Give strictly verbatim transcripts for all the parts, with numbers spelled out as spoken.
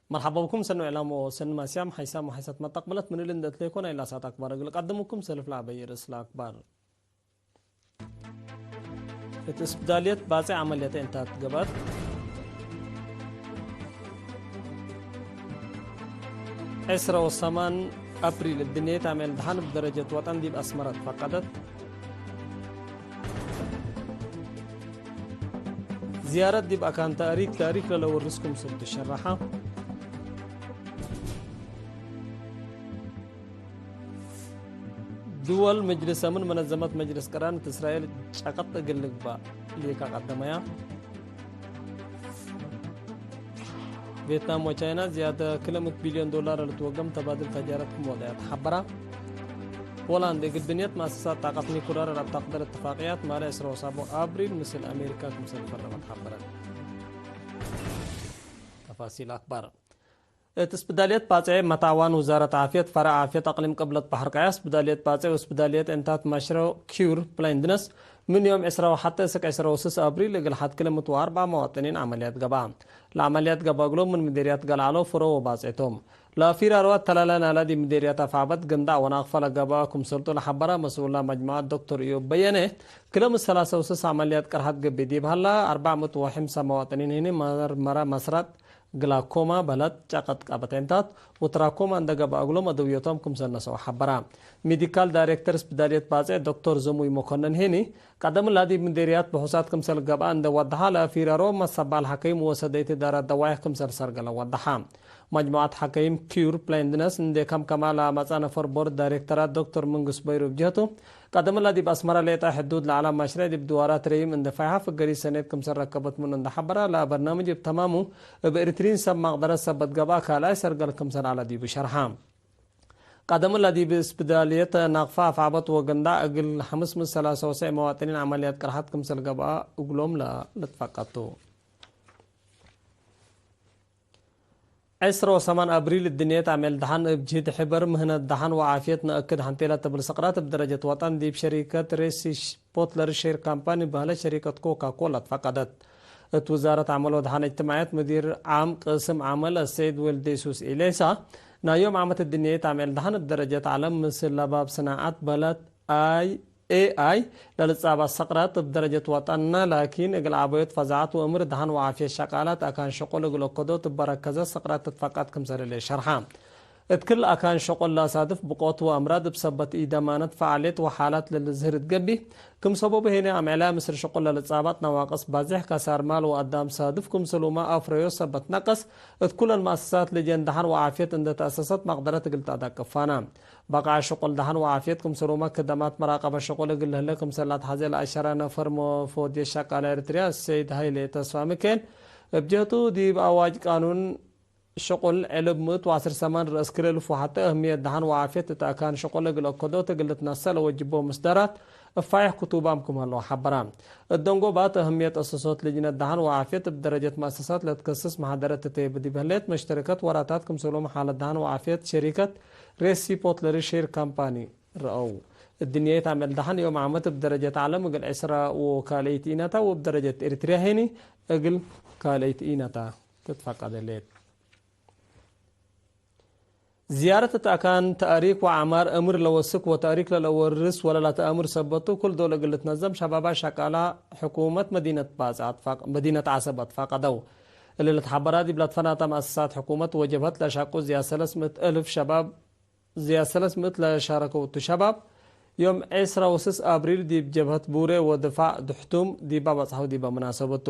መርሐባ ብኩም ሰኑ ዕላም ወሰኑ ማስያም ሓይሳም ወሓይሳት መተቅብለት ምን እሊ እንዴ እትሌኮ ናይ ላሳት አክባር እግል ቀድምኩም ሰልፍ ለአበይ ርእስ ለአክባር። እት እስፕዳልየት ባጼዕ ዐመልየት እንታት ገብአት። ዕስረ ወሰማን አፕሪል እብ ድንየት አሜል ደሓን እብ ደረጀት ወጠን ዲብ አስመረ ትፈቀደት። ዝያረት ዲብ አካን ተእሪክ፣ ተእሪክ ለለወርስ ክምሰል ትሸረሐ። ድወል መጅልስ አምን መነዘመት መጅልስ ቅራን እት እስራኤል ጨቀጥ እግል ልግባእ ሌከ ቀደመያ። ቬትናም ወቻይና ዝያደ ክለ ምእት ቢልዮን ዶላር ለልትወገም ተባድል ተጃረት ክም ወደያት ሐበራ። ፖላንድ እግል ብንየት መአሰሳት ጣቀት ኒኩለር ለአተቅደር እትፋቅያት ማለ ዕስራ ወሳቦ አብሪል ምስል አሜሪካ ክምሰል ፈረመት ሐበረት። ተፋሲል አክባር። እት እስፕዳልየት ባጼዕ መታዋን ውዛረት ዓፍየት ፈረዕ ዓፍየት አቅሊም ቅብለት በሐር ቀያ፣ እስፕዳልየት ባጼዕ ወእስፕዳልየት ዕንታት ማሽሮ ኪዩር ብላይንድነስ ምን ዮም ዕስራ ወሐቴ እስክ ዕስራ ወስስ አብሪል እግል ሐድ ክል ምእት ወአርበዕ መዋጥኒን ዐመልያት ገብአ። ለዐመልያት ገብአ እግሎም ምን ምዴርያት ገልዓሎ፣ ፍሮ ወባጼ ቶም። ለፊራሮ አተላለ ናላ ዲብ ምዴርያት አፍዐበት፣ ግንዳዕ ወናቅፈ ለገብአ ክምሰልቱ ለሐበረ መስኡላ መጅመዐት ዶክተር እዮብ በየነ፣ ክል ምእት ሰላሰ ወስስ ዐመልያት ቅርሐት ገብእ ዲብ ሀላ፣ አርበዕ ምእት ወሐምሳ መዋጥኒን ህኒ መርመረ መስራት ግላኮማ በለት ጨቀጥ ቀበት ዕንታት ወትራኮማ እንደ ገብአ እግሎም አደውየቶም ክምሰል ነሰኦ ሐበራ። ሜዲካል ዳይሬክተር እስፕዳልየት ባጼዕ ዶክተር ዘሙይ መኮነን ሄኒ፣ ቀደም ላዲብ ምዴርያት ብሑሳት ክምሰል ገብአ እንደ ወደሐ፣ ለፊረሮ መሰባል ሐከይም ወሰደይት እዳራት ደዋይሕ ክምሰል ሰርገለ ወደሐ። መጅሙዐት ሐከይም ኪዩር ብላይንድነስ እንደ ከምከማ ለአመጽአ ነፈር ቦርድ ዳይሬክተራት ዶክተር መንግስት በይሩ እብ ጀህቱ፣ ቀደምላ ዲብ አስመረ ሌጠ ሕዱድ ለዐለ መሽረዕ ዲብ ድዋራት ረዩም እንዴ ፋይሐ ፍገሪ ሰኔት ክምሰል ረከበት ምኑ እንዴ ሐበረ፣ ለበርናምጅ እብ ተማሙ እብ ኤሪትሪን ሰብ መቅደረት ሰበት ገብአ ካልኣይ ሰርገል ክምሰል ዐለ ዲቡ ሸርሐ። ቀደምላ ዲብ እስፕዳልየት ናቅፋ አፍዐበት ወገንዳዕ እግል ሐምስ ምእት ሰላሳ ወሰዕ መዋጥኒን ዐመልያት ቅርሐት ክምሰል ገብአ እግሎም ለልትፈቀቱ። ዕስረ ወሰማን አብሪል እድንየት አሜል ደሐን እብ ጅህድ ሕበር ምህነት ደሐን ወዓፍየት ነአክድ ሐንቴለ ትብል ሰቅራት እብ ደረጀት ወጠን ዲብ ሸሪከት ሬሲ ፖትለር ሼር ካምፓኒ በህለት ሸሪከት ኮካ ኮላ ትፈቀደት። እት ውዛረት ዐመል ወደሐን እጅትማዕየት ምዲር ዓም ቅስም ዐመል አሰይድ ወልዴሱስ ኢሌሳ፣ ናይ ዮም ዓመት እድንየት አሜል ደሐን እብ ደረጀት ዐለም ምስል ለባብ ስናዐት በህለት አይ ኤ አይ ለልጻባት ሰቅራት እብ ደረጀት ወጠንነ፣ ላኪን እግል ዐበዮት ፈዛዐት ወእምር ደሐን ወዓፍየት ሸቃላት አካን ሸቁል እግል ኦከዶት እበ ረከዘት ሰቅራት ትትፈቀድ ክምሰል ህሌት ሸርሐ። እት ክል አካን ሸቁል ለአሳድፍ ብቆት ወአምራድ እብ ሰበት ኢደማነት ፈዓልየት ወሓላት ለልዝህር እት ገብእ፣ ክም ሰበቡ ሄነ አምዕላ ምስል ሸቁል ለልጻባት ነዋቅስ ባዜሕ ከሳር ማል ወአዳም ሳድፍ ክምሰሉመ አፍረዮት ሰበት ነቅስ እት ኩለን መአሰሳት ልጀን ደሐን ወዓፍየት እንዴ ተአሰሰት መቅደረት እግል ተአዳቅብ ፋና። በቃዕ ሽቁል ደሐን ወዓፍየት ክምሰሉመ ክደማት መራቀበት ሽቁል እግል ለህለ ክምሰል ለአትሐዜ ለአሸረ ነፈር መፎድየት ሸቃለ ኤሪትርያ ሰይድ ሀይሌ ተስፋሚካኤል እብ ጀህቱ ዲብ አዋጅ ቃኑን ሽቁል ዕልብ ምእት ወዐስር ሰማን ረአስ ክል እልፍ ወሐቴ እህምየት ደሐን ወዓፍየት እት አካን ሽቁል እግል አከዶት እግል ልትነሰእ ለወጅቦ ምስዳራት እብ ፋይሕ ክቱባም ክም ሀለው ሐበራ። እት ደንጎባት እህምየት አሰሶት ልጅነት ደሐን ወዓፍየት እብ ደረጀት መአሰሳት ለትከስስ መሐደረት ትቴ ብዲብ ህሌት መሽተረከት ወራታት ክምሰሎም ሓለት ደሐን ወዓፍየት ሸሪከት ሬሲ ፖትለሪ ሼር ካምፓኒ ረአው። እድንየት አመል ደሐን ዮም ዓመት እብ ደረጀት ዐለም እግል ዕስራ ወካልኢት ኢነታ ወእብ ደረጀት ኤሪትርያ ሄኒ እግል ካልኢት ኢነታ ትትፈቀደ ሌት። ዝያረት እት አካን ተእሪክ ወዐማር እምር ለወስክ ወተእሪክ ለለወርስ ወለለተአምር ሰበቱ፣ ክል ዶል እግል ልትነዘም ሸባባት ሸቃላ ሕኩመት መዲነት ባጽዕ አትፋቅ-፣ መዲነት ዐሰብ አትፋቀደው። እሊ ለትሐበራ ዲብ ለትፈናተ መአሰሳት ሕኩመት ወጀብሀት ለሻቁ ዝያድ ሰለስ ምእት እልፍ ሸባብ፣ ዝያድ ሰለስ ምእት ለሻረከው እቱ ሸባብ፣ ዮም ዕስራ ወስስ አብሪል ዲብ ጀብሀት ቡሬ ወድፋዕ ድሕቱም ዲባ በጽሐው ዲበ መናሰበቱ።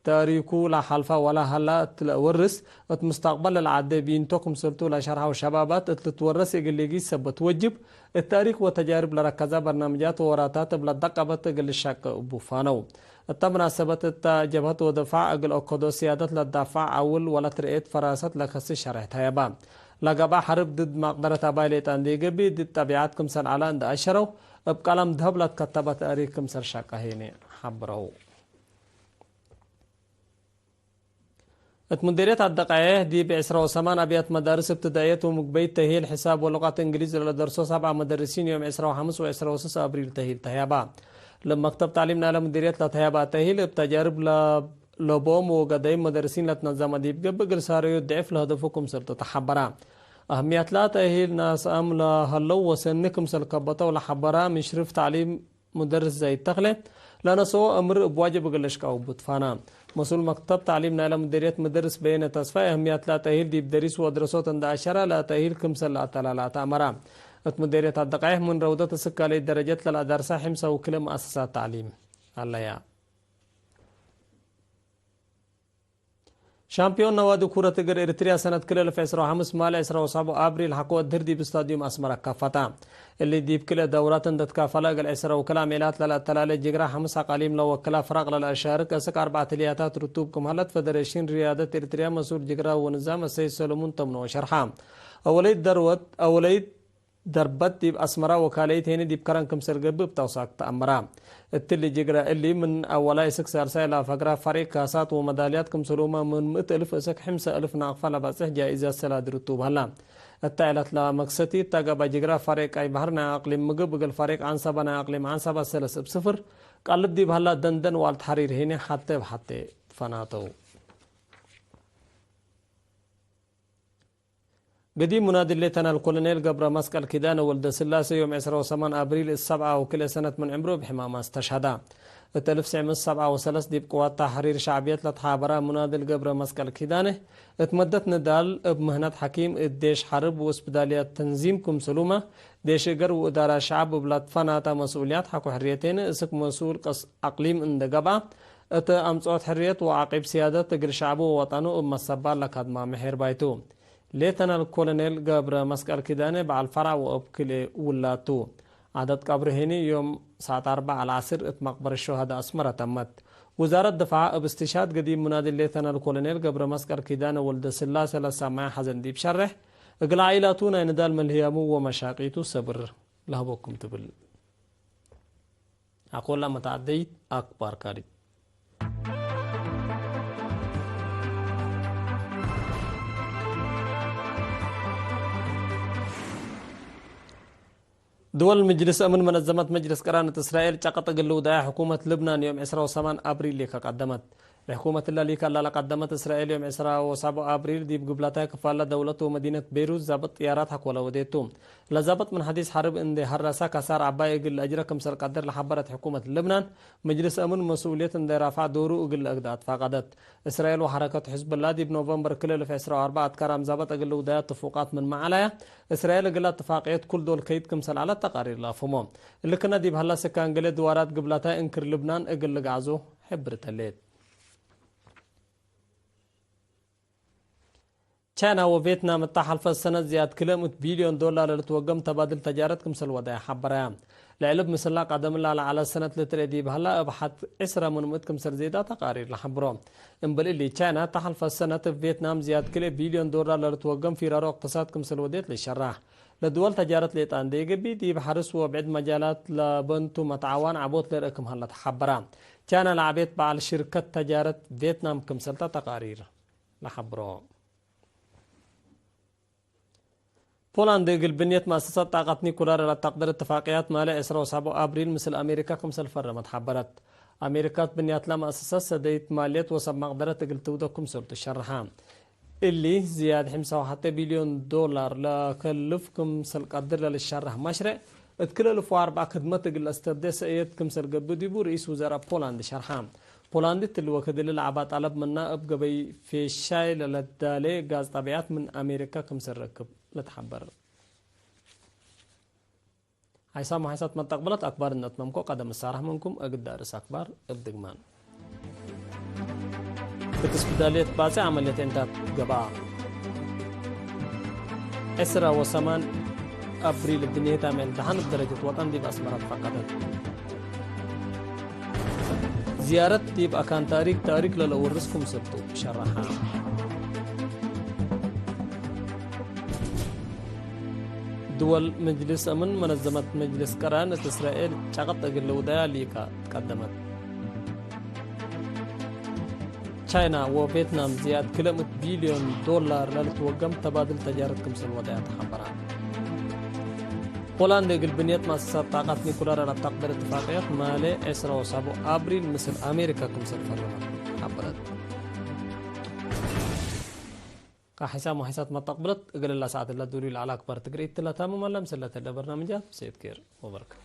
ተእሪኩ ለሐልፈ ወለ ሀላ እት ለአወርስ፣ እት ሙስተቅበል ለልዓዴ ቢንቶ ክምሰልቱ ለሸርሐው ሸባባት እት ልትወረስ እግል ሊጊስ ሰበት ወጅብ፣ እት ተእሪክ ወተጃርብ ለረከዘ በርናምጃት ወወራታት እብ ለደቀበት እግል ልሸቅ እቡ ፋነው። እተ መናሰበት እተ ጀብሀት ወድፋዕ እግል ኦከዶ ስያደት ለዳፋዕ ዐውል ወለትርኤት ፈራሰት ለከስስ ሸሬሕ ተየበ። ለገብአ ሐርብ ድድ መቅደረት አባይ ሌጠ እንዴ ገብእ፣ ድድ ጠቢዐት ክምሰል ዐለ እንዴ አሸረው፣ እብ ቀለም ደሀብ ለትከተበ ተእሪክ ክምሰል ሸቀ ሄኔ ሐብረው። እት ሙዲርየት አደቃዬህ ዲብ ዕስራ ወሰማን አብያት መዳርስ እብትዳእየት ወምግበይት ተእሂል ሕሳብ ወሉቀት እንግሊዝ ለለደርሶ ሰብዓ መደርሲን ዮም ዕስራ ወሐምስ ወዕስራ ወስስ አብሪል ተእሂል ተህያባ። ለመክተብ ታዕሊም ናለ ሙዲርየት ለተህያባ ተእሂል እብ ተጃርብ ለ-፣ ለቦም ወገደይ መደርሲን ለትነዘመ ዲብ ገብእ፣ እግል ሳረዩ ድዕፍ ለህደፉ ክምሰልቱ ተሐበረ። አህምያት ለአተእሂል ናስአም ለሀለው ወሰኒ ክምሰል ከበተው ለሐበረ ምሽርፍ ተዕሊም ሙደርስ ዘይድ ተክሌ፣ ለነስኦ እምር እብ ዋጅብ እግል ለሽቃው ቡትፋና። መስኡል መክተብ ተዕሊም ናይለ ሙዲርየት ሙደርስ በየነ ተስፋይ፣ አህምያት ለአተእሂል ዲብ ደሪስ ወአድረሶት እንደ አሸረ፣ ለአተእሂል ክምሰል ለአተላላ ተአመረ። እት ሙዲርየት አደቃይሕ ምን ረውደት እስክ ካልአይት ደረጀት ለለአዳርሰ ሕምሰ ውክለ መአሰሳት ተዕሊም ዐለያ። ሻምፒዮን ነዋዲ ኩረት እግር ኤሪትርያ ሰነት ክልኤ አልፍ ዕስራ ወሐምስ ማል ዕስራ ወሰብዑ አብሪል ሐቆ እድህር ዲብ ስታድዩም አስመረ ከፈተ። እሊ ዲብ ክልኤ ደውራት እንደ ትካፈለ እግል ዕስራ ወክልኤ ሜላት ለለአተላሌ ጅግረ ሐምስ አቃሊም ለወክላ ፍራቅ ለለአሻርክ እስክ አርበዕ ትልያታት ርቱብ ክም ሀለት ፌደሬሽን ሪያደት ኤሪትርያ መስኡል ጅግረ ወንዛም አሰይድ ሰለሙን ተምኖ ሸርሐ። አወለይት ደርወት፣ አወለይት ደርበት ዲብ አስመራ ወካልአይት ሄኒ ዲብ ከረን ክምሰል ገብእ እብ ተውሳክ ተአመራ። እትሊ ጅግረ እሊ ምን አወላይ እስክ ሳልሳይ ለፈግረ ፈሪቅ ካሳት ወመዳልያት ክምሰሉመ ምን ምእት እልፍ እስክ ሕምሰ እልፍ ናቅፋ ለበጽሕ ጃኢዘት ሰላዲ ርቱብ ሀላ። እተ ዕለት ለመክሰቲ እተ ገብአ ጅግረ ፈሪቅ ቀይ በሕር ናይ አቅሊም ምግብ እግል ፈሪቅ ዐንሰበ ናይ አቅሊም ዐንሰበ ሰለስ እብ ስፍር ቀልብ ዲብ ሀላ ደንደን ዋልት ሐሪር ሄኒ ሐቴ እብ ሐቴ ፈናተው። ገዲም ሙናድል ሌተናል ኮሎኔል ገብረ መስቀል ኪዳነ ወልደስላሴ ዮም ዕስራ ወሰማን አብሪል እት ሰብዓ ወክልኤ ሰነት ምን ዕምሩ እብ ሕማም አስተሽሀደ። እት አልፍ ትስዕ ምእት ሰብዓ ወሰለስ ዲብ ቅዋት ተሕሪር ሸዕብየት ለትሓበረ ሙናድል ገብረ መስቀል ኪዳነ፣ እት መደት ንዳል እብ ምህነት ሐኪም እት ዴሽ ሐርብ ወእስፕዳልያት ተንዚም ክምሰሉመ፣ ዴሽ እገር ወእዳራት ሸዐብ እብ ለትፈናተ መስኡልያት ሐቆ ሕርየቴን እስክ መስኡል ቀስ አቅሊም እንደ ገብአ፣ እት አምጽኦት ሕርየት ወዐቂብ ስያደት እግል ሸዐቡ ወወጠኑ እብ መሰባል ለካድማመ ሔርባይቱ። ሌተናል ኮሎኔል ገብረ መስቀል ኪዳነ በዐል ፈርዕ ወእብ ክልኤ ውላድ ቱ። ዓደት ቀብሩ ሄኒ ዮም ሰዓት አርበዕ ለዐስር እት መቅበር ሹሀዳ አስመረ ተመት። ውዛረት ድፋዕ እብ እስትሽሃድ ገዲም ሙናድል ሌተናል ኮሎኔል ገብረ መስቀል ኪዳነ ወልደስላሴ ለሰመዐ ሐዘን ዲብ ሸሬሕ፣ እግል ዓኢላቱ ናይ ንዳል መልህያሙ ወመሻቂቱ ሰብር ለሀቦኩም ትብል። አኮላ መተዓደይት አክባር ካሪት። ድወል ምጅልስ አምን መነዘመት መጅልስ ቅራነት እስራኤል ጨቀጥ እግል ልውዳያ ሕኩመት ልብናን ዮም ዕስራ ወሰማን አብሪል ሊከ ቀደመት። ለሕኩመት እለ ሊከ እላ ለቀደመት እስራኤል ዮም ዕስራ ወሰብዑ አብሪል ዲብ ግብላታይ ክፋለ ደውለት ወመዲነት ቤይሩት ዛብጥ ጥያራት ሐኮለ ወዴቱ። ለዛብጥ ምን ሐዲስ ሐርብ እንዴ ሀረሰ ከሳር ዐባይ እግል ለአጅረ ክምሰል ቀድር ለሐበረት ሕኩመት ልብናን፣ መጅልስ አምን መስኡልየት እንዴ ራፍዐ ዶሩ እግል ለአግደ አትፋቀደት። እስራኤል ወሐረከት ሕዝብላ ዲብ ኖቨምበር ክልኤ አልፍ ዕስራ ወአርበዕ አትካራም ዛብጥ እግል ልውዳያ ትፉቃት ምንመ ዐለያ፣ እስራኤል እግል አትፋቅየት ኩል ዶል ከይድ ክምሰል ዐለት ተቃሪር ለአፍህሞ። እሊ ክነ ዲብ ሀላ ስካን ገሌ ድዋራት ግብላታይ እንክር ልብናን እግል ልግዓዞ ሕብርት ህሌት። ቻይና ወቬትናም እተ ሐልፈ ሰነት ዝያድ ክልኤ ምእት ቢልዮን ዶላር ለልትወገም ተባድል ተጃረት ክምሰል ወደየ ሐበረያ። ለዕልብ ምስላ ቀደምላ ለዐለ ሰነት ልትርኤ ዲብ ሀላ እብ ሐድ ዕስረ ምን ምእት ክምሰል ዜዳ ተቃሪር ለሐብሮ። እምብል እሊ፣ ቻይና እተ ሐልፈ ሰነት እብ ቬትናም ዝያድ ክልኤ ቢልዮን ዶላር ለልትወገም ፊራሮ እቅትሳድ ክምሰል ወዴት ልሸራሕ። ለድወል ተጃረት ሌጣ እንዴ ገብእ፣ ዲብ ሐርስ ወብዕድ መጃላት ለበንቱ መትዓዋን ዐቦት ለርአ ክም ሀለ ተሐበረ። ቻይና ለዐቤት በዐል ሽርከት ተጃረት ቬትናም ክምሰልተ ተቃሪር ለሐብሮ። ፖላንድ እግል ብንየት መአሰሳት ጣቀት ኒኩለር ለተቅድር እትፋቅያት ማሌ ዕስራ ወሰብዑ አብሪል ምስል አሜሪካ ክምሰል ፈረመት ሐበረት። አሜሪካ እት ብንያትላ መአሰሳት ሰደይት ማልየት ወሰብ መቅደረት እግል ትውደቅ ክምሰል ትሸርሐ። እሊ ዝያድ ሕምሳ ወሐቴ ቢልዮን ዶላር ለከልፍ ክምሰል ቀድር ለልሸርሕ መሽሬዕ፣ እት ክልኤ አልፍ ወአርበዕ ክድመት እግል ለአስተብዴ ሰእየት ክምሰል ገብእ ዲቡ ርኢስ ውዘራእ ፖላንድ ሸርሐ። ፖላንድ እትሊ ወክድ እሊ ለዐባ ጠለብ ምና እብ ገበይ ፌሻይ ለለዳሌ ጋዝ ጠቢዐት ምን አሜሪካ ክምሰል ረክብ ለትሐበር። ሓይሳም ወሓይሳት መተቅብለት አክባር እነ አትመምኮ ቀደም እሳረሕ ምንኩም እግል ዳርስ አክባር እብ ድግማን። እት እስፕዳልየት ባጼ ዐመልየት ዕንታት ገብአ። ዕስራ ወሰማን አብሪል እብ ድንየት አሜን ደሐን እብ ደረጀት ወጠን ዲብ አስመረ ትፈቀደት። ዝያረት ዲብ አካን ታሪክ፣ ታሪክ ለለአወርስ ክምሰል ቱ ሸረሐ። ድወል መጅልስ አምን መነዘመት መጅልስ ቅራን እት እስራኤል ጨቀጥ እግል ልውዳያ ሊካ ትቀደመት። ቻይና ወቬትናም ዝያድ ክልኤ ምእት ቢልዮን ዶላር ለልትወገም ተባድል ተጃረት ክምሰል ወዳያ ተሐበራ። ፖላንድ እግል ብንየት መአሰሳት ጣቀት ኒኩለር ለአተቅድር እትፋቅየት ማሌ ዕስራ ወሰብዑ አብሪል ምስል አሜሪካ ክምሰል ፈረመት ሐበረት። ከሐይሳም ወሐይሳት መተቅብለት እግል እላ ሰዓት እለ ዱሉይ ለዐለ አክባር ትግርይት ለታምም አለ። ምስል ለተለ በርናምጃት ብሰይድ ኬር ወበረከት።